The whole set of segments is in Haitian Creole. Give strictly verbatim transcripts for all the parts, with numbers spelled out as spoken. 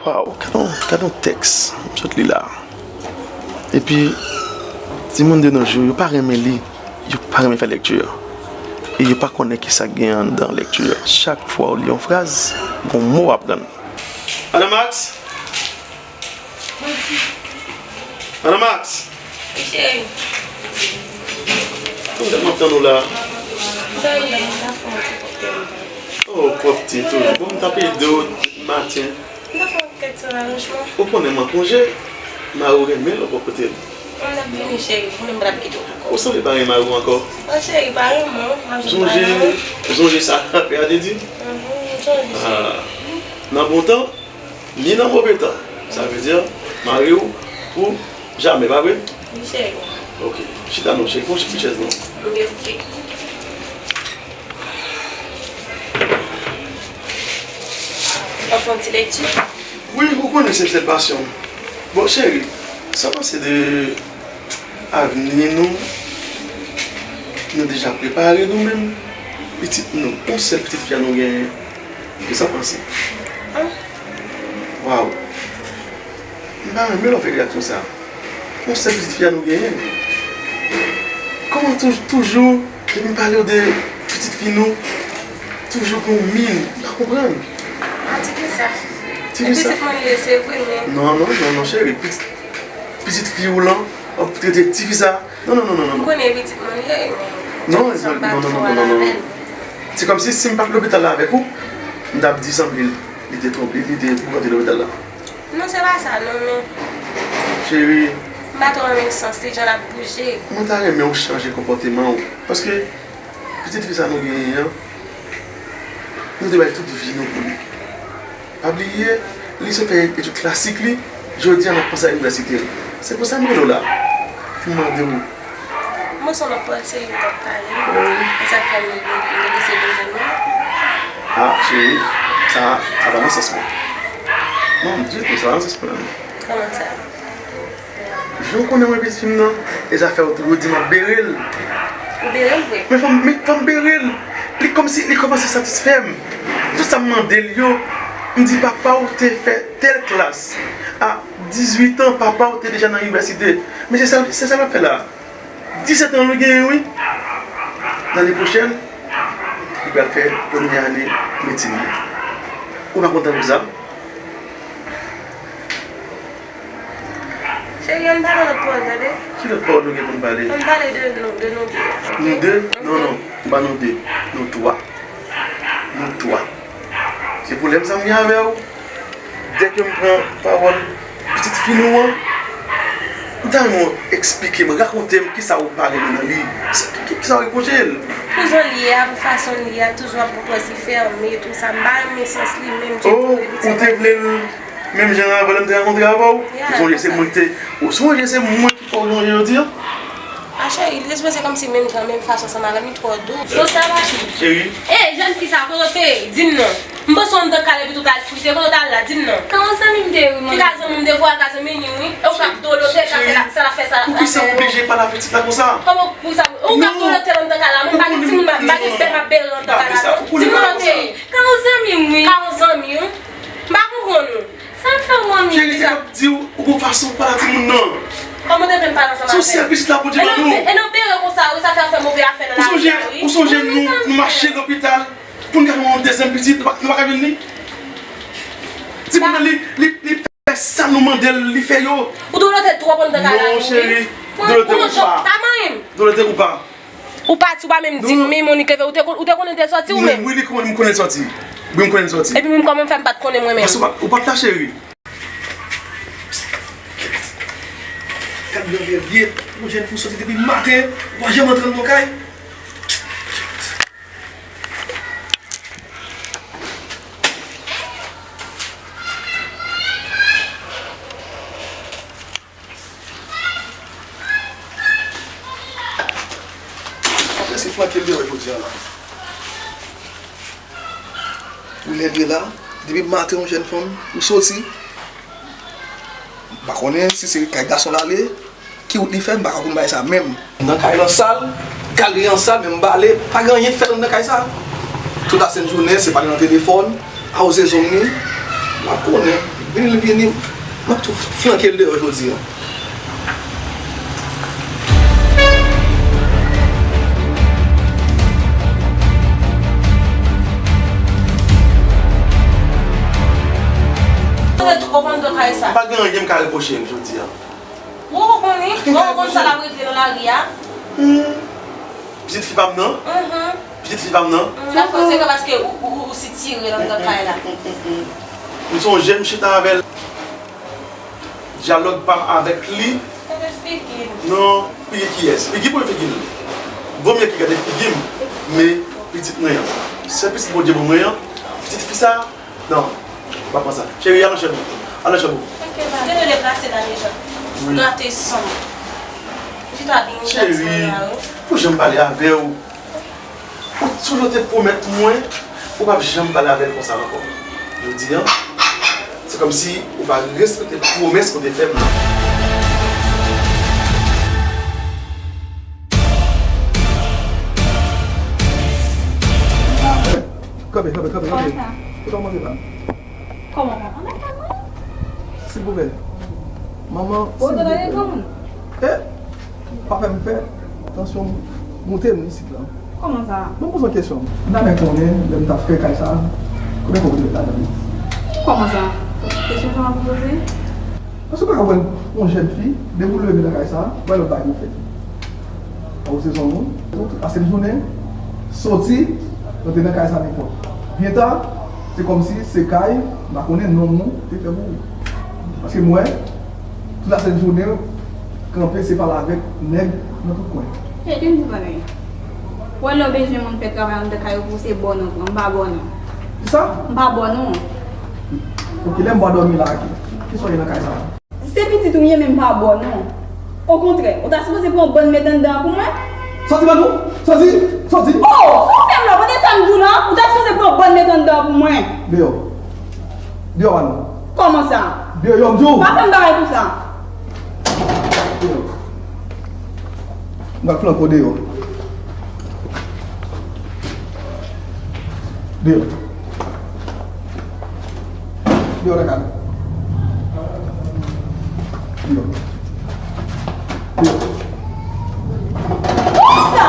Waw, gade yon, gade yon tèks m sot li la. Epi, timoun de nos jours, yo pa renmen li, yo pa renmen fè lekti. E yo pa konnen kisa k gen anndan lekti. Chak fwa w li yon fraz, gon mo w aprann. Madan Max! Madan Max! Wi, cheri. Kòman w ap tann ou la? Sa ye, m ta fè yon ti kòktèl. Oh, kòktèl tou. Bon, m t ap ede w depi maten. M ta fè yon kèk ti aranjman. Ou konnen m an konje, mari w renmen lè w bò kote l. M t ap vini, cheri, pou mwen m pa t ap kite w ankò. Ou sanble pa renmen mari w ankò. Oh, cheri, pa renmen w, m ap jwenn pa renmen w. Ou sonje sa lapè a te di? Mhm, m sonje, cheri. Ah. Nan bon tan, ni nan move tan. Sa vle di, mari w pou jamè, pa vre? Wi, cheri. Ok. Chita non, cheri. Pran ti chèz non. Ok, ok. W ap fè yon ti lekti? Wi, ou konnen se sèl pasyon m. Bon, cheri, sa w panse de avni nou? Nou deja prepare nou menm? Pitit nou, yon sèl pitit fi a nou genyen. Kisa w panse? Waw. M pa renmen lè w fè reyaksyon sa. Yon sèl pitit fi a nou genyen. Kòman tou-, toujou, depi m pale w de pitit fi nou, toujou gen yon min, m pa konprann. A, ti fi sa. Ti fi sa. Pitit mwen li ye, se vre, men. Non, non, non, non, cheri. Pitit, pitit fi w lan, w ap trete ti fi sa. Non, non, non, non, non. M konnen pitit mwen li ye, men. Non, non, non, non, non, non, non, non. Se kòmsi si m pa t lopital la avèk ou, m t ap di sanble li te twonpe, li te boukante lopital la. Non, se pa sa, non, men. Cheri. M pa twò renmen sans li, jan l ap bouje. Mwen ta renmen w chanje konpòteman w. Paske, pitit fi sa nou genyen an, nou te bay tout vi nou pou li. Pa bliye, li sot fè etid klasik li, jodi a l ap panse a inivèsite l. Se pou sa m rele w la, pou m mande w. Mwen se yon lòt pawòl serye w t ap pale. E sa k fè m, m, m te deside jwenn ou. Ah, cheri, sa, sa pa nan sans mwen. Non, ditou, sa pa nan sans mwen. Kòman sa? Jan w konnen mwen pitit fi m nan, e zafè w toujou di m ap bere l. Ou bere m vre? Men fò m, men fò m bere l. Li kòmsi, li kòmanse satisfè m. Tout sa m mande l yo, m di papa w te fè tèl klas. A dizuit an, papa w te deja nan inivèsite. Men se sa, se sa l ap fè la. Disèt an li genyen wi. Lane pwochèn, li pral fè premye ane medsin li. Ou pa kontan pou sa? Cheri, ann pale lòt pawòl, tande? Ki lòt pawòl nou gen pou n pale? Ann pale de nou, de nou de. Nou de? Non, non, m pa nou de. Nou twa. Nou twa. Se pwoblèm sa m gen avè w. Dèke m pran pawòl pitit fi nou an, m ta renmen w eksplike m, rakonte m kisa ou pa renmen nan li. Ki, ki, kisa w repwoche l? Pou jan l ye a, pou fason l ye a, toujou ap pran pòz li fèmen, tou sa. M pa renmen sans li menm ditou. Oh, ou te vle l menm jan avè lè m te rankontre avè w? Ou sonje se mwen ki te, ou sonje se mwen ki fè w sonje jodi a? A cheri, li te sipoze kòmsi menm jan, menm fason ansanm avè m, li twò dous. Bon, sa va, cheri? Cheri. E, jèn fi sa, kote w te ye? Di m non. M panse w anndan kay la epi tou w t al frite, kote w t al la? Di m non. Ka yon zanmi m te ye wi, manmi. Ki ka zanmi m te ye, al ka zanmi li wi. E ou k ap dolote, k ap fè sa l ap fè sa. Poukisa w oblije pale avèk pitit la konsa? Kòman poukisa? Ou k ap dolote l anndan kay la, mwen m pa gen timoun, m pa gen bèl m ap bere anndan kay la non. Di m kote w te ye. Ka yon zanmi m wi. Ka yon zanmi w? M pa konprann ou. Sa m fè w, manmi? Cheri, se k ap di w, ou gon fason w pale a timoun nan. Kòman w te vin pale ansanm avè l? Se yon sèl pitit la Bondye ban nou. E nan bere konsa wi, sa fè fè move afè nan lari a wi. Ou sonje, ou sonje nou, nou mache lopital pou n ka fè yon dezyèm pitit, nou pa, nou pa ka jwenn li? Timoun nan li, li, li fè sa nou mande l, li fè yo. Ou dolote twòp anndan kay la wi. Non, cheri, dolote ou pa. Ou pa manyen m. Dolote ou pa. Ou pati, ou pa menm di m, men Monique leve, ou te, ou te konnen l te sòti ou menm? Wi, li konnen, m konnen l sòti. Wi, m konnen l sòti. Epi menm kòman m fè m pa t konnen mwen menm? Paske ou pa, ou pa t la, cheri. Gad grandè l ye, yon jèn fi w sòti depi maten, ou pa janm antre anndan yon kay. Apre se flanke l deyò jodi a la. Ou lè l ye la, depi maten yon jèn fanm, ou soti. M pa konnen si se kay gason l ale, ki wout li fè, m pa ka konn bagay sa menm. Nan kay lan sal, galeri an sal, men m bale, pa gen anyen k fèt anndan kay sa. Tout lasent jounen, se pale nan telefòn, awoze zong li, m pa konnen. Vini l, vini. M ap tou flanke l deyò jodi a. Ou twò konn nan kay sa. Pa gen anyen m ka repwoche l jodi a. Ou konprann wi? Ou konn sa l ap regle nan lari a? Hmm. Pitit fi pa m nan? Mhm. Pitit fi pa m nan? Sa fò se ka paske ou, ou, ou sitire l anndan kay la. M sonje m chita avè l. Dyalòg pa m avèk li. Gade figi l. Non, figi kiyès? Figi pou figi l. Vomye ki gade figi m, men pitit mwen an. Sèl pitit Bondye ban mwen an, pitit fi sa, non, m pa pran sa. Cheri, al nan chanm ou. Al nan chanm ou. Ok, ba. Te deplase la deja. Wi. Gate san. Chita byen, cheri, pou jan m pale avè w. Ou toujou te pwomèt mwen ou p ap janm pale avè l konsa ankò. Jodi a, se kòmsi ou pa respekte pwomès ou te fè m nan. Kanpe, kanpe, kanpe, kanpe. Kòman sa? Ou pa mande la? Kòman papa m ap pale? Silvouplè. Manman, silvouplè. Ou tande granmoun? Eh! Pa fè m fè tansyon m moute m isit la. Kòman sa? Ban m poze yon kesyon. M ta renmen konnen, lè m t ap fè kay sa, konbyen kòb ou te met ladan l? Kòman sa? Kesyon sa w ap poze? Paske w pa ka wè yon jèn fi, depi w leve nan kay sa, w wè lòt bagay ou fè. Pa w se zanmi w, tout lasenn jounen, soti, rantre nan kay sa nenpòt. Byen ta, se kòmsi se kay, m pa konnen nonm ou te fè pou ou. Paske m wè, tout lasenn jounen, kanpe se pale avèk nèg nan tout kwen. Hey, Kenny, tande. Ou wè lè w bezwen moun fè travay anndan kay ou pou w, se bò non, m pa bò non. Kisa? M pa bò non. Ok, lè m bò dòmi la, ki, kisa w ye nan kay sa a? Se pitit ou m ye, men m pa bò non. Okontrè, ou ta sipoze pran yon bann met anndan an pou mwen. Sòti ban nou! Sòti! Sòti! Oh! Sa w fè m la, kote sa m di w la? Ou ta sipoze pran yon bann met anndan an pou mwen. Deyò. Deyò ban nou. Kòman sa? Deyò, m di w. Pa fè m bagay konsa. Deyò. M pral flanke w deyò. Deyò. Deyò nan kay. Deyò. Deyò. Kisa?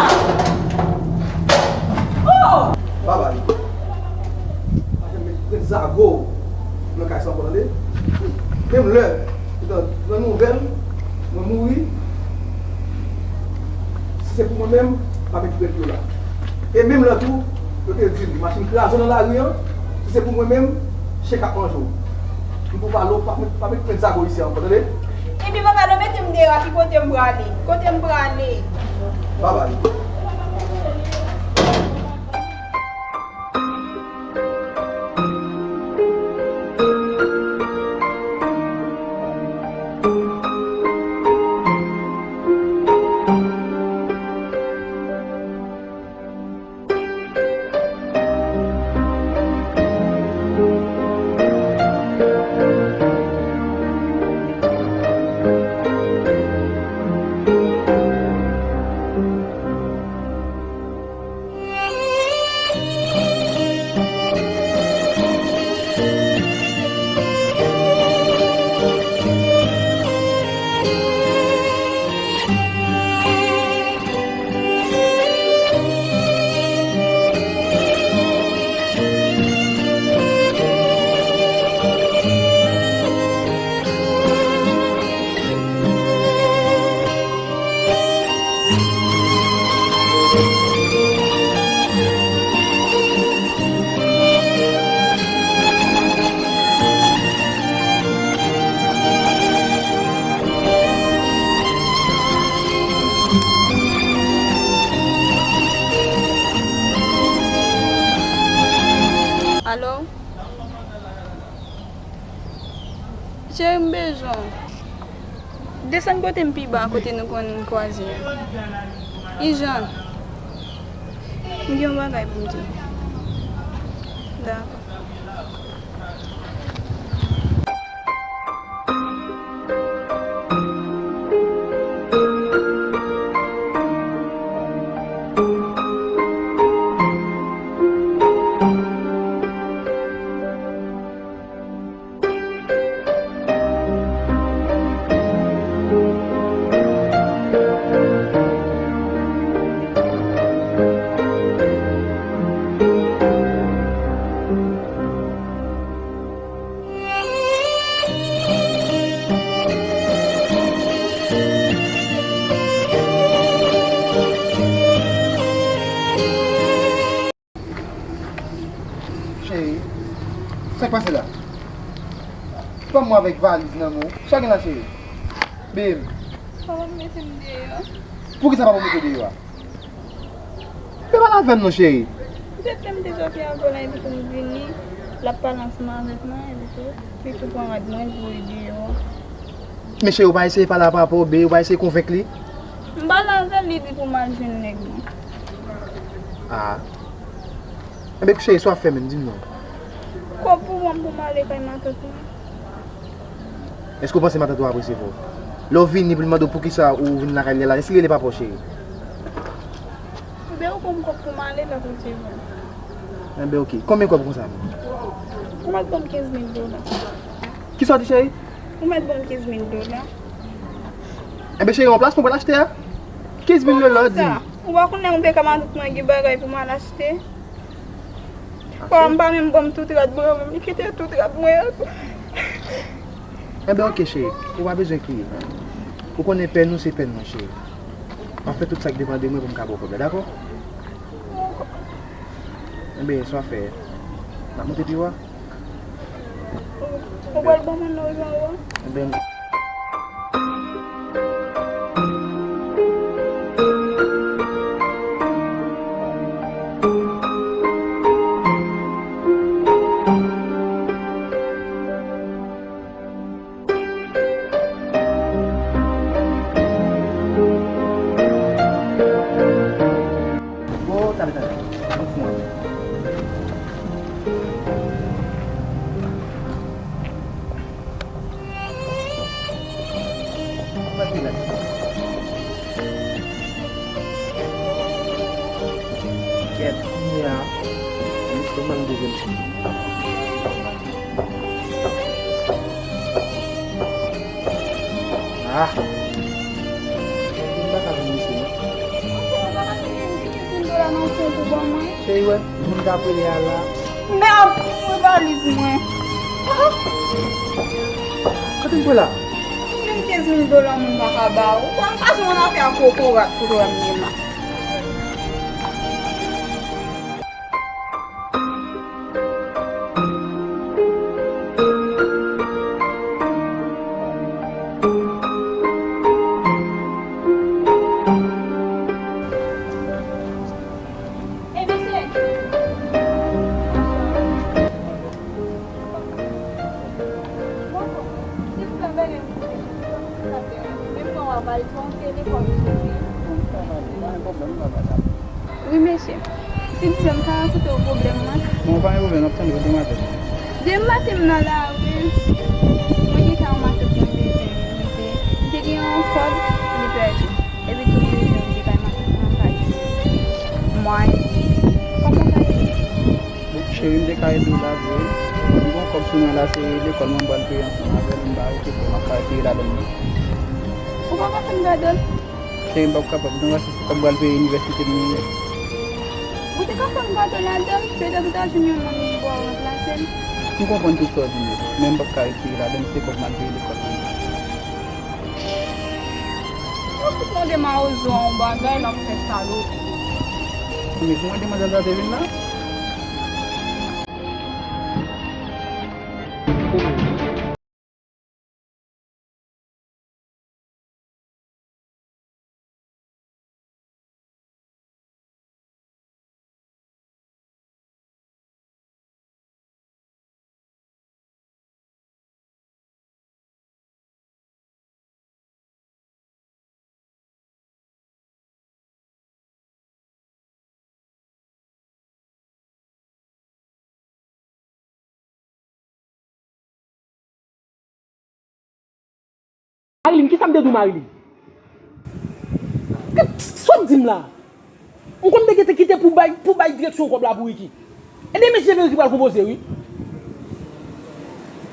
Oh! Babay. Pa janm met pran zago nan kay sa ankò, tande? Menm lè, nan, nan nouvèl, mwen mouri, si se pou mwen menm, pa met pran pye la. E menm lè tou, yo te di l, machin kraze w nan lari an, si se pou mwen menm, chen k ap manje w. M pou pale w, pa met, pa met pran zago isi a ankò, tande? Epi papa, nou mete m deyò, ki kote m prale? Kote m prale? Babay. Alo? Cheri, m bezwen w. Desann kote m pi ba, kote nou konn kwaze a. Ijan. M gen yon bagay pou m di w. Dakò. Cheri, sa k pase la? Fanm mwen avèk valiz nan men w. Sa gen la, cheri? Bebe m. Papa m mete m deyò. Poukisa papa w mete w deyò a? Bebe, pale avè m non, cheri. Petèt lè m te sòti avè w la, epi pou m vini, l ap pale ansanm avèk mwen, epi tou, li tou pran rad mwen, l voye deyò. Men cheri, ou pa eseye pale a papa w, bebe, ou pa eseye konvenk li? M pale avè l, li di pou m al jwenn nèg mwen. Ah. Enben, cheri, sa w ap fè menm, di m non. Kòb pou mwen, pou m ale kay matant mwen. Èske w panse matant ou ap resevwa w? Lè w vini pou l mande w poukisa ou vin lakay li la, èske li rele papa w, cheri? Enben, ou ban m kòb pou m ale, l ap resevwa m. Enben, oke. Konbyen kòb konsa menm? Ou mèt ban m kenz mil dola. Kisa w di, cheri? Ou mèt ban m kenz mil dola. Enben, cheri, yon plas mwen pral achte a. Kenz mil dola, w di. Ou pa konnen, ou te ka matant mwen gen bagay pou m al achte. Papa m pa menm ban m tout rad mwen, li kite tout rad mwen. Enben, oke, cheri. Ou pa bezwen kriye. Ou konnen pèn ou se pèn mwen, cheri. M ap fè tout sa k depann de mwen pou m ka ba w kòb la, dakò? Enben, sa w ap fè? N ap monte pi wo? Ou pral ban mwen nan jan ou a? Enben, oh, talè, talè. Dousman. Kèt, kounye a, misye pa nan dezyèm chans. Ah! Mwen pa ka jwenn misye, non. Cheri, wè, moun k ap rele a la. Mèd, mwen valiz mwen. Ah! Kote m pran la? Menm kenz mil dola moun pa ka ba ou. Bon, m pa jwenn afè a kokorat kote w ap mennen m la. Enben, se... Bon, si m fè bagay m koute Jezi, sa te menm nan w a pale, se yon telefòn ou sou li. Wi, mesye. Silvouplè, m ka rakonte w pwoblèm mwen? Bon, pa gen pwoblèm, n ap tande w demen maten. Demen maten, m nan lari. Mwen gen kay yon matant mwen bezwen mete. M te gen yon kòb, li pèdi. Epi tou, m bezwen mete kay matant mwen, m pa gen mwayen. Kòman w ka ede m? Bon, cheri, m te ka ede w la vre. M gen yon kòb sou mwen la, se lekòl mwen m pral peye ansanm avè l, m pa rete frè, m ap ka retire ladann nan. Ou pa ka fè m kado l? Cheri, m p ap kapab. M t anrase se kòb m pral peye inivèsite m li ye. Ou te ka fè m kado ladann, petèt ou ta jwenn yon moun ki pou ranplase m. M konprann tout sa w di m yo, men m p ap ka retire ladann, se kòb m al peye lekòl mwen. Ou fout mande mawozo a yon bagay, l ap fè salopri. Men pou mwen demwazèl sa te vin la? Marilyn, kisa m te di w, Marilyn? Sa w ap di m la? M konn te gentan kite pou bay, pou bay direksyon kòb la pou Ricky. E demen se Ricky ki pral konpoze, wi.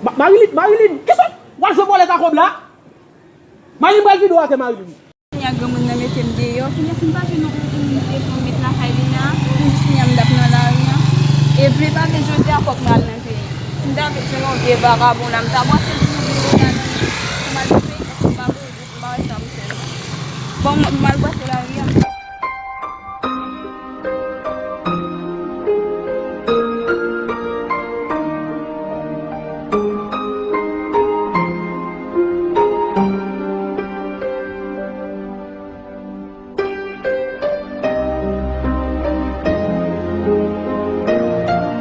Ma-, Marilyn, Marilyn, kisa w ap jwe bòlèt ak kòb la? Marilyn pral vide w atè, Marilyn. Kounye a granmoun nan mete m deyò. Kounye a si m pa jwenn yon, yon, yon, yon telefòn met lakay li la, pou jis kounye a m t ap nan lari a. E vle pa vle jodi a fòk m al nan peyi. Si m ta vle jwenn yon vye vagabon la, m ta pase pou m vin la nan, pou m al nan peyi, paske m pa vle, m pa wè sa m fè. Bon, m, m al pase lari a.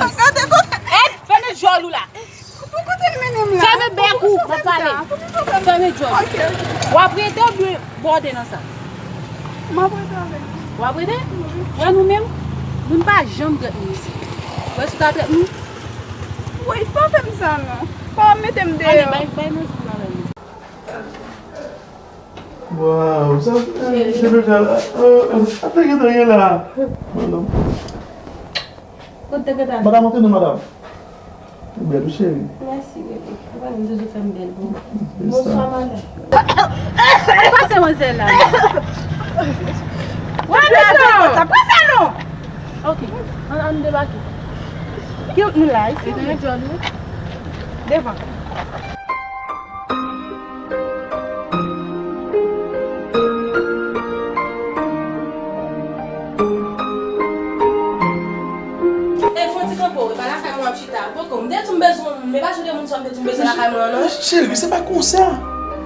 Gade kote. Ed, fèmen djòl ou la. Pou kote l mennen m la? Fèmen bèk ou, m ap pale. Fèmen djòl. Ok, ok. W ap rete oubyen bòde nan sa? M ap rete avè l. W ap rete? Wè nou menm, moun pa janm trèt nou isit. Wè si w ta trèt nou. Woy, pa fè m sa non. Pa mete m deyò. Ale, bay, bay manje pou nou avè nou. Waw, sa, eh, se deja, eh, eh, sa te gentan ye la. Madanm. Kot te gentan? Madanm, antre non, madanm. Ou bèl, wi, cheri. Mèsi, bebe. Ou pa menm Jojo fè m bèl, bon. Bonswa, madanm. Pase manzè la. Wè, pase non. Ok, ann, ann debake. Ki nou la, isi? Devan. E fon ti kanpe w, e pa lakay mwen w ap chita. Poko, m te di w m bezwen w, men pa jwe de moun sa w te di w m bezwen lakay mwen an, non. Cheri, se pa konsa.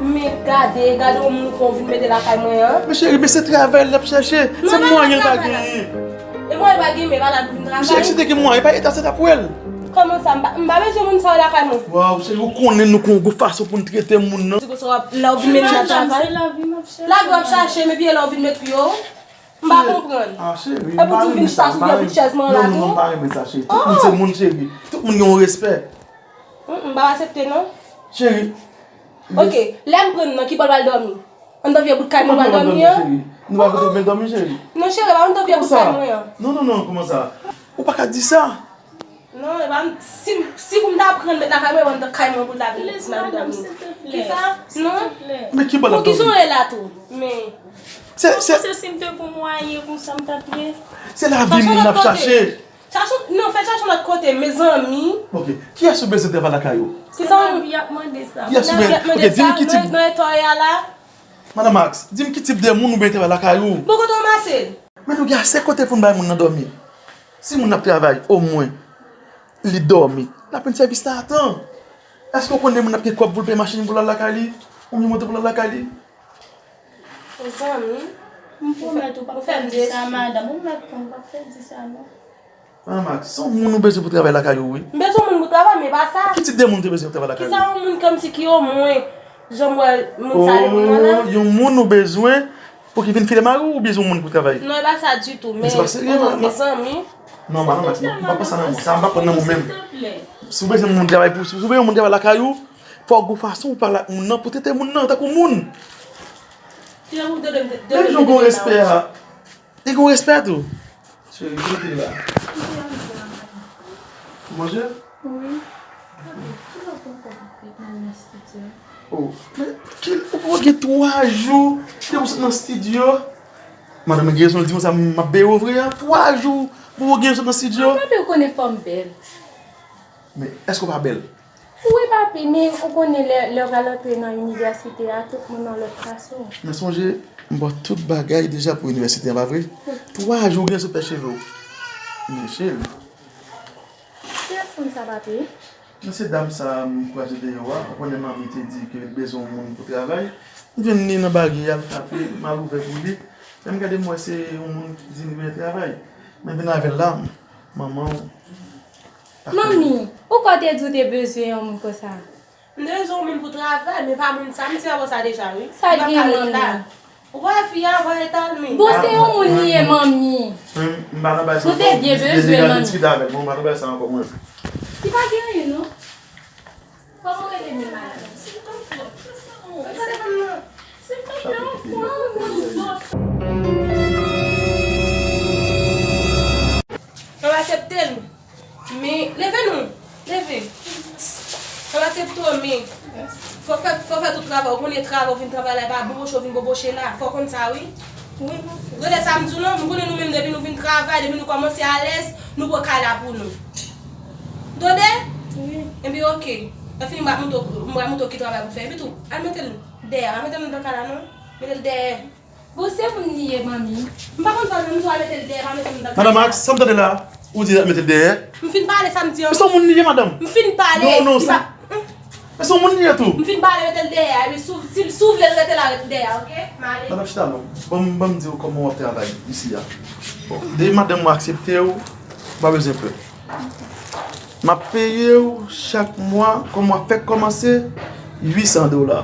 Men gade, gade yon moun ou pran w vin mete lakay mwen an. Men cheri, men se travay l ap chache. Se mwayen l pa genyen. E mwayen l pa genyen, men pa la pou vin travay. Cheri, si te gen mwayen, pa eta sa t ap wè l. Kòman sa? M pa, m pa bezwen moun sa yo lakay mwen. Waw, cheri, ou konnen nou konn yon gwo fason pou n trete moun nan. Di konsa w ap, lè w vin mennen nan travay. Lavi w ap chache, men piye lè w vin met yo. M pa konprann. Ah, cheri, m pa renmen sa. Epi w di w vin chita sou pye bout chèz mwen an la tou. Non, non, non, m pa renmen sa, cheri. Tout moun se moun, cheri. Tout moun gen yon respè. Mm, m pa aksepte, non. Cheri. Ok, lè m pran nan, ki bò l pral dòmi? Anndan vye bout kay mwen pral dòmi an? Nou pa kote w vin dòmi, cheri? Non, cheri, pa anndan vye bout kay mwen an. Non, non, non, kòman sa? Ou pa ka di sa. Non, e pa m, si, si pou m ta pran l met lakay mwen, e pa anndan kay mwen pou l ta vin, pou l ta vin dòmi. Kisa? Non. Men ki bò l ap dòmi? Poukisa w rele la tou? Men. Se, se. Mwen panse si m te gon mwayen konsa m t ap ye. Se lavi moun n ap chache. Chache, non, fè l chache yon lòt kote, mezanmi. Ok. Kiyès ou bezwen travay lakay ou? Kisa w. Lavi ap mande sa. Kiyès ou bezwen? Ok, di m ki tip. Nan eta w ye a la. Madan Max, di m ki tip de moun ou bezwen travay lakay ou? Bon, kote w ranmase l? Men nou gen ase kote pou n bay moun nan dòmi. Si moun nan ap travay, omwen, li dòmi, l ap rann sèvis la a tan. Èske w konn de moun ap gen kòb pou l peye machin pou l al lakay li? Oubyen moto pou l al lakay li? Zanmi, m pwomèt ou p ap fè m di sa, madanm. Ou mèt konn, ou p ap fè di sa, non. Madan Max, se yon moun ou bezwen pou travay lakay ou, wi. M bezwen yon moun pou travay, men pa sa. Ki tip de moun ou te bezwen pou travay lakay ou? Kisa yon moun kòmsi ki omwen, jan m wè moun sa yo, moun nan la? Oh, yon moun ou bezwen pou ki vin file mari w, ou bezwen yon moun pou travay? Non, e pa sa ditou, men, mezanmi. Non, madan Max, m pa pran sa nan men w. Sa m pa pran nan men w menm. Si w bezwen yon moun travay pou, si w bezwen yon moun travay lakay ou, fò w gon fason ou pale ak moun nan pou trete moun nan tankou moun. Menm jan w gen respè a, li gen respè tou. Cheri, ki kote l la? Ou manje? Wi. Oh, men ki, ou poko gen twa jou depi w sot nan estidyo. Madanm gen rezon l di mwen sa, m ap bere w vre a. Twa jou pou w gen sot nan estidyo. Papi, ou konnen fò m bèl. Men èske w pa bèl? Wi, papi, men ou konnen lè, lè w pral antre nan inivèsite a, tout moun nan lòt fason. Men sonje, m ba w tout bagay deja pou inivèsite an, pa vre? Twa jou w gen sou fè cheve w. Men cheri. Kiyès moun sa, papi? Men se dam sa m kwaze deyò a. Ou konnen manmi te di ke l bezwen yon moun pou travay. M jwenn li nan bagay, al frape, m al ouvè pou li. Lè m gade, m wè se yon moun ki di li vle travay. Men vin avè l la, manman w. Manmi, ou kwè w te di w te bezwen yon moun konsa? M te bezwen yon moun pou travay, men pa moun sa, m di avè w sa deja, wi. Sa l gen, manmi? Ou pa wè fi a, pa eta l, men. Bon, se yon moun li ye, manmi. M, m pa nan bay sa ankò. Nou te byen bezwen, manmi. Deja vin diskite avè l, bon, m pa nan bay sa ankò, mwen. Li pa gen anyen, non. Kòman w rele menm, madanm? Silvouplè, silvouplè. Silvouplè, on fwa, on fwa. Yo aksepte l. Men, leve non. Leve. Yo aksepte w, men. Fò fè, fò fè tout travay. Ou konnen travay, ou vin travay la, e pa boboche, ou vin boboche la. Fò konn sa, wi. Wi, m ap fè. Rele sa m di w non, m konnen nou menm depi nou vin travay, depi nou kòmanse alèz, nou pran kay la pou nou. Tande? Wi. Epi oke. Lè fini, m pral montre w, m pral montre w ki travay pou fè. Epi tou, al mete l dèyè, pa mete l anndan kay la non. Mete l dèyè. Bon, se moun li ye, manmi. M pa konn sa, m di w al mete l dèyè, pa mete l anndan kay la. Madan Max, sa m tande la? Ou di al mete l dèyè? M fin pale sa m di an. Se yon moun li ye, madanm. M fin pale. Non, non, sa. Men se yon moun li ye tou. M fin pale, mete l dèyè. Epi si w, si, si w vle l rete la, rete dèyè, oke? M ale. Madanm, chita non. Ban m, ban m di w kòman w ap travay isi a. Bon, depi madanm mwen aksepte w, ou pa bezwen pè. M ap peye w chak mwa, kòm w ap fèk kòmanse, uit san dola.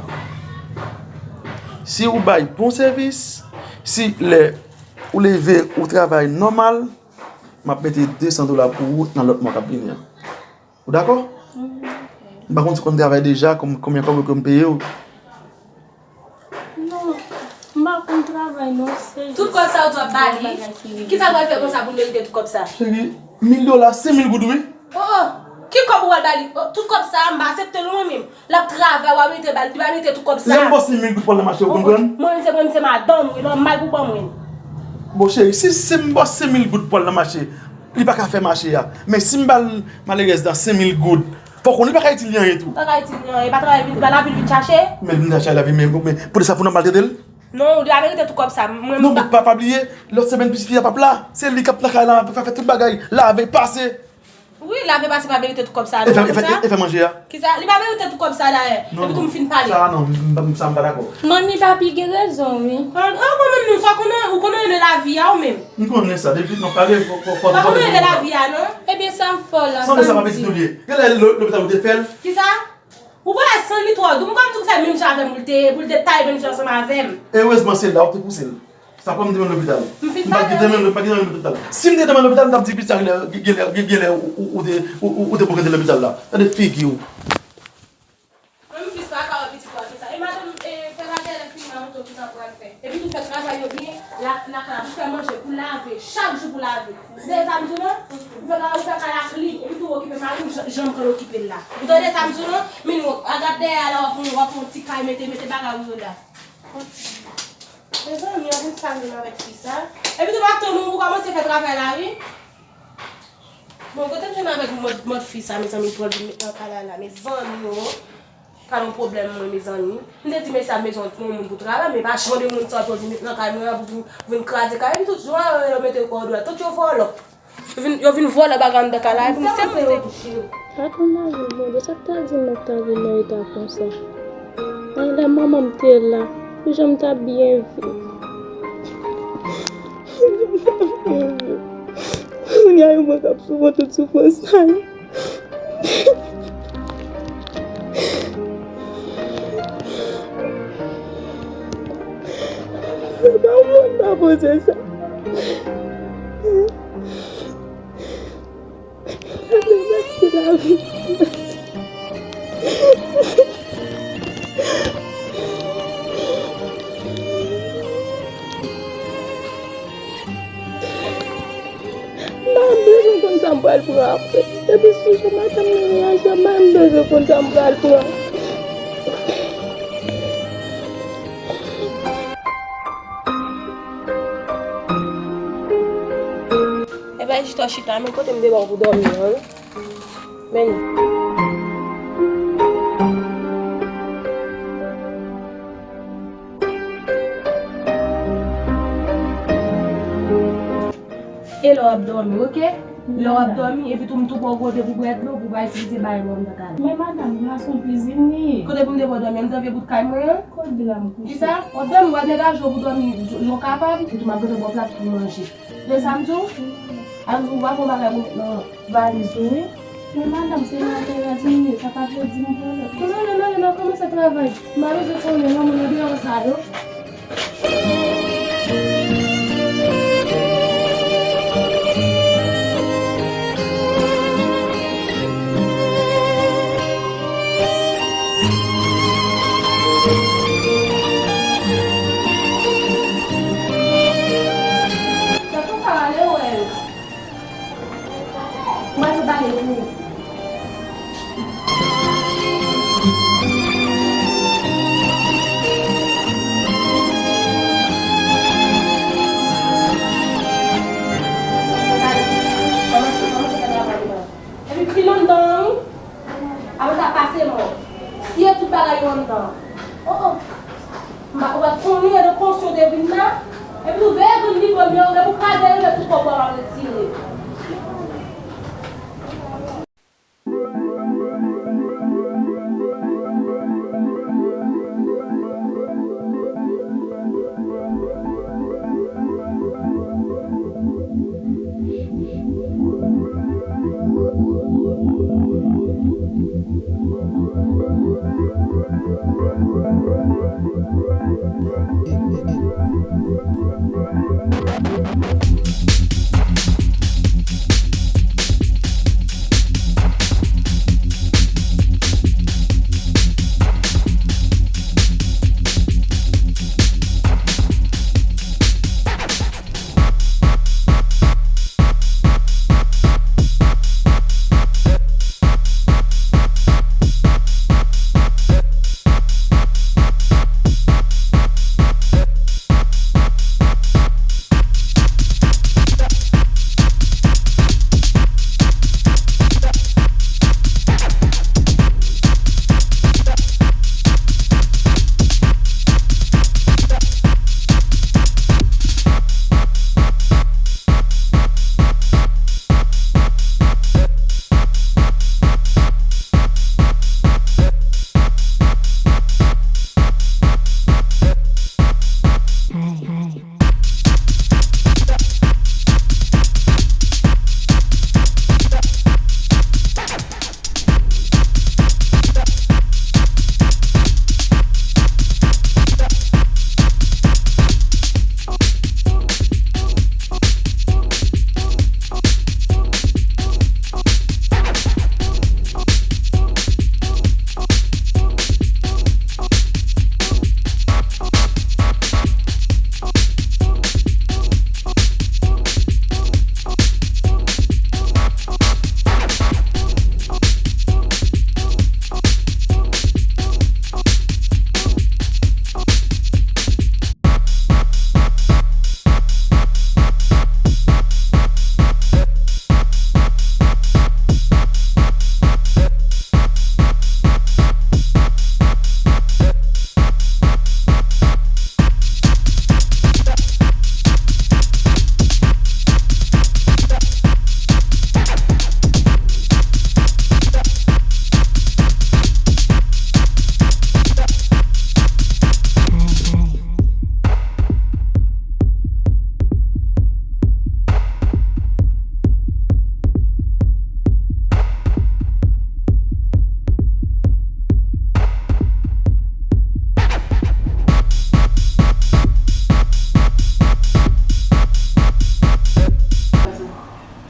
Si ou bay bon sèvis, si lè ou leve, ou travay nòmal, m ap mete de san dola pou ou nan lòt mwa k ap vini an. Ou dakò? M pa konn si w konn travay deja, kon-, konbyen kòb ke m peye w. Non, m pa konn travay non, se jis yon bagay ki rive. Tout kòb sa yo t ap ba li? Kisa l pral fè konsa pou l merite tout kòb sa? Cheri, mil dola, senk mil goud wi. Oh, oh, ki kòb ou pral ba li? Oh, tout kòb sa, m pa aksepte l mwen menm. L ap travay, w ap merite ba l, li pa merite tout kòb sa. Lè m ba w senk mil goud pou w al nan mache, ou konprann? Mwen menm se mwen menm se madanm, wi, nòmal pou ban mwen. Bon, cheri, si, si m ba w senk mil goud pou w al nan mache, li pa ka fè mache a. Men si m ba l malerèz la senk mil goud, fò w konnen li pa ka itil li anyen tou. Pa ka itil li anyen, pa travay vin, pa lavi l vin chache. Men vin chache lavi, men, men poutèt sa pou n ap maltrete l? Non, li pa merite tout kòb sa. Mwen, non, men pa, pa bliye, lòt semèn pitit fi a p ap la. Se li k ap nan kay la, ap fè, fè tout bagay, lave, pase. Wi, lave pase pa merite tout kòb sa a, non, konsa? E fè, e fè, e fè manje a? Kisa? Li pa merite tout kòb sa a dayè. Non, epi tou m fin pale. Sa a non, m, m, sa m pa dakò. Manmi, papi gen rezon, wi. An, an, mwen menm, non, sa w konnen, ou konnen renmen lavi a, ou menm. M konnen sa, depi m ap pale, fò, fò, fò, fò. Ou pa konnen renmen lavi a, non? Ebyen, sa m fè w la, sanble sa pa pitit nou li ye. Genlè lo-, lopital ou te fè l. Kisa? Ou pale san li twò dou, m konn di w se menm jan avè m, ou l te, ou l te taye menm jan ansanm avè m. Erezman, se la ou te pouse l. Sa pran m te menm lopital. M fin pale. M pa t gen te menm, m pa t gen te menm lopital. Si m te te menm lopital, m t ap di pitit sa genlè, genlè, genlè, ou, ou, ou te, ou, ou, ou te bouke de lopital la. Gade figi w. Menm fis pa ka wè pitit ou a konsa. E madanm, e, pè Raguel fini nan moto, kisa w pral fè? Epi tou fè travay yo byen, la, lakay la, pou fè manje, pou lave, chak jou pou lave. Ou tande sa m di w non? Ou fè ka, ou fè kay ak li, epi tou okipe mari w, jan, jan m konn okipe l la. Ou tande sa m di w non? Men w ap gad dèyè a la, w ap, w ap fè yon ti kay, mete, mete bagay ou yo la. Mezanmi, anpil sa menm avèk fi sa. Epi tou m ap tann ou pou kòmanse fè travay la, wi. Bon, kote m jwenn avèk mòd, mòd fi sa, mezanmi, pou l vin met nan kay la la, mezanmi, o. Ka yon pwoblèm, mwen, mezanmi. M te di mesye a bezwen yon moun pou travay, men pa jan de moun sa pou vin met nan kay mwen an, pou vin, vin kraze kay, epi tout jan yo mete kò yo dwat, tout yo vòlò. Yo vin, yo vin vòlò bagay anndan kay la, epi m se mwen se. Patwon nan vil Bondye, sa k ta di m mwen ta vin nan eta konsa? Anlè manman m te la, pou jan m ta byen viv. Pou jan m ta byen viv. Kounye a, yo mwen k ap soufri tout soufrans sa yo. Mwen pa konn pa poze sa. M pa bezwen konn sa m pral pran apre. Depi sou jan madanm nan reyaji a, m pa bezwen konn sa m pral pran. Epa jis w chita, men kote m te ba w pou dòmi an, wi. Men. E lè w ap dòmi, oke? Lè w ap dòmi, epi tou m tou ba w kote pou bwè dlo, pou w pa itilize bagay yo anndan kay la. Men madanm, gason kwizin li ye. Kote pou m te ba w dòmi an, anndan vye bout kay mwen an? Kot dra m kouche? Kisa? W ap dòmi, w ap degaje w pou dòmi, jan w kapab, epi tou m ap gentan ba w plat pou manje. Tande sa m di w? Al, ou pa gon bagay pou met nan valiz ou, wi. Men madanm, se materyo a diminye, sa pa vle di m vòlò. Non, non, non, non, kòmanse travay. M pa bezwen konnen non, moun andeyò sa yo. Mwen te pale pou ou. Epi pi lontan, wi. Apre sa, pase mò. Siye tout bagay yo anndan. Oh, oh. M pa, ou pa t konnen de konsyon te vin la. Epi tou veye grenn libran m yo, depi w kraze yo, men tout kòb ou a retire.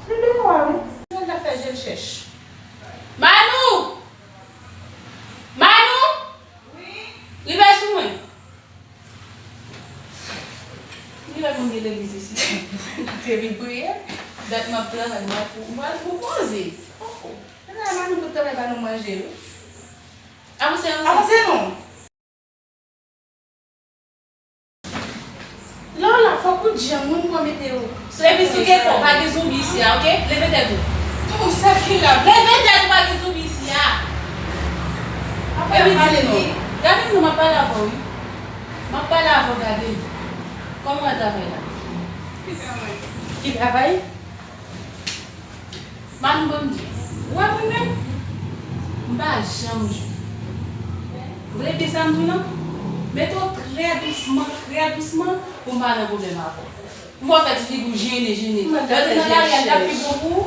Li gen dwa, wi. Sa l ap fè je l chèch? Manou! Manou! Wi. Rive sou mwen. Li wè konn gen legliz isit. Te vin priye. Dat m ap travay, m al pou, m al pou poze. Oh, oh. Nan la, Manou pou travay ba nou manje, wi. Avanse, avanse. Avanse non. Lè w la, fòk ou djanm, moun pran mete w. Epi sou gen kò, pa gen zonbi isi a, oke? Leve tèt ou. Tou sa ki la. Leve tèt ou, pa gen zonbi isi a. Epi di non. Gade m non, m ap pale avè w, wi. M ap pale avè w, gade m. Kòman w wè travay la? Ki travay? Ki travay? Ban m, ban m di w. Ou wè mwen menm? M pa janm jwe. Ou tande sa m di w lan? Mete w trè dousman, trè dousman pou m pa nan pwoblèm avè w. M wè w fè ti figi w jennen, jennen. Lè w te nan lari a, l t ap pi bon pou ou.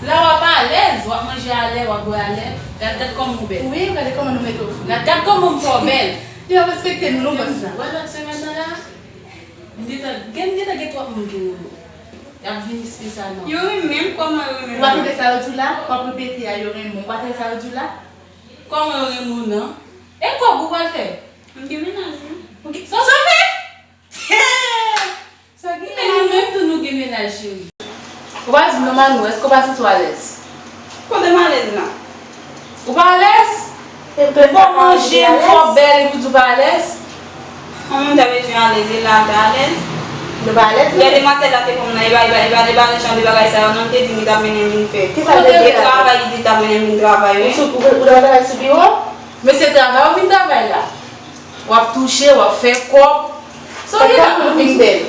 La w ap alèz, w ap manje alè, w ap bwè alè. Gad, gad kòman w bèl. Wi, gade kòman nou mete w fri. Gad, gad kòman m fè w bèl. Yo respekte nou, non, bòs la. Wè lòt semèn nan la, m gentan, gen, gentan gen twòp moun ki renmen w. Y ap vin espesyalman. Yo renmen m, kòman yo renmen m? Ou pa tande sa yo di w la? W ap repete a, yo renmen w. Ou pa tande sa yo di w la? Kòman yo renmen w nan? E kòb ou pral fè? M gen mennaj, wi. Ou gen, sa w fè? Sa gen? Men nou menm tou nou gen mennaj, cheri. Ou pa di m non, Manou, èske w pa santi w alèz? Kote m alèz la? Ou pa alèz? Bon, manje, m fè w bèl, epi w di w pa alèz? An, m ta bezwen alèz, e la m ta alèz. Nou pa alèz, non? Lè demwazèl la te pran m nan, e pa, e pa, e pa, e pa jan de bagay sa yo, non, m te di m li t ap mennen m vin fè. Kisa l te di la? Travay, li di l t ap mennen m vin travay, wi. Ou sou, ou, ou travay sou biwo? Men se travay ou vin travay la. W ap touche, w ap fè kòb. Sa w gen la? Kòb ou vin bèl.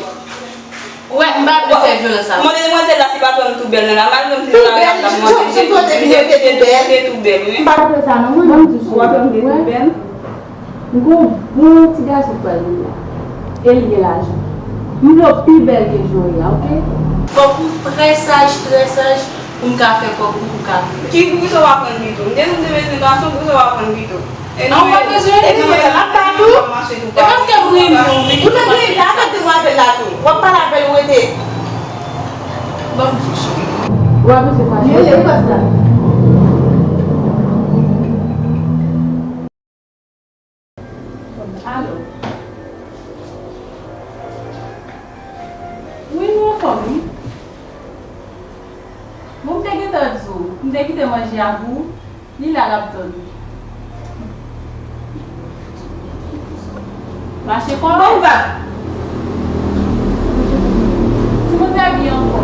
Wè, m pa vle fè vyolans avè w. Mande demwazèl la si patwon m tou bèl nan la. Malgre m te nan lari a, m t ap mande. Tout kote vin yo te tou bèl. Te tou bèl, wi. M pa vle sa non, mwen. Bon, m di w, w ap vin tou bèl. M gon bon ti gason k pral vin la. E li gen lajan. M vle w pi bèl ke jan w ye a, oke? Fòk ou trè saj, trè saj. Pou m ka fè kòb pou m ka viv. Ki poukisa w pa pran Vito? M te di w m te bezwen gason, poukisa w pa pran Vito? E nou pa bezwen. E nou la pa tou. E paske m renmen w, Vito. Ou te gen la avèk demwazèl la tou. W ap pale avè l, ou rete. Ban m di w, cheri. Ou ap rete fache. Mwen, e kòs la. Alo. Wi, nou anfòm, wi. Bon, m te gentan di w, m te kite manje a pou ou, li la, l ap tann ou. Mache kòlè. Bon, va. Timoun ta byen ankò.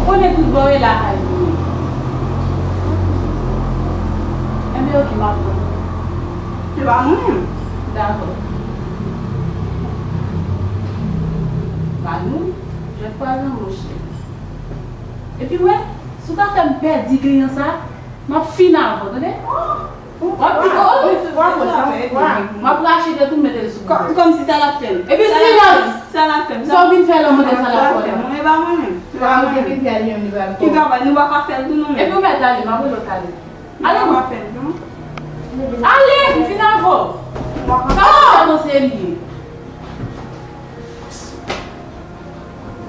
Konnen tout bò e lakay li ye. Enben, oke, m ap tann. Se pa mwen menm. Dakò. Ba nou, jwèt pwa zanmi w, cheri. Epi, wè, si w ta fè m pèdi kliyan sa, m ap fin avè w, tande? W ap di, oh, oh, w ap rache tèt ou, mete l sou mwen. Kòm, kòmsi sa l ap fè m. Epi silans! Sa l ap fè m. Sa w vin fè la, mwen sa l ap fè la. Mwen, e pa mwen menm. Se pa mwen menm. Ki travay, nou pa ka fè l tou nou menm. Epi w mèt ale, m ap rele w talè. Ale, mwen. Ale, m fin avè w. Sa w fè nou se li ye.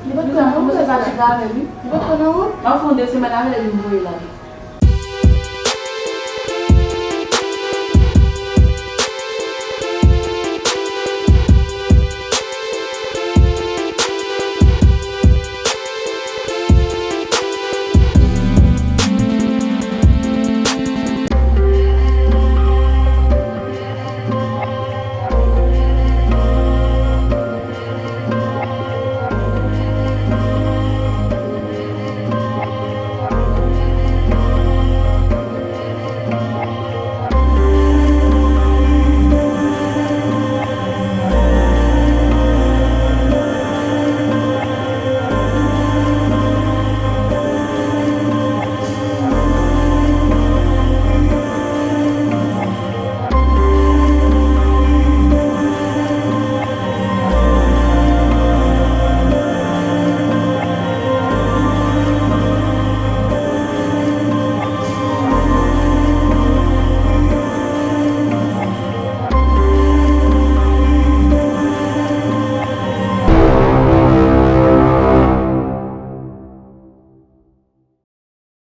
Li pa t konn nan wout, sa. Li pa t konn nan wout? M ap fè yon de semèn avè l, epi m voye l ale.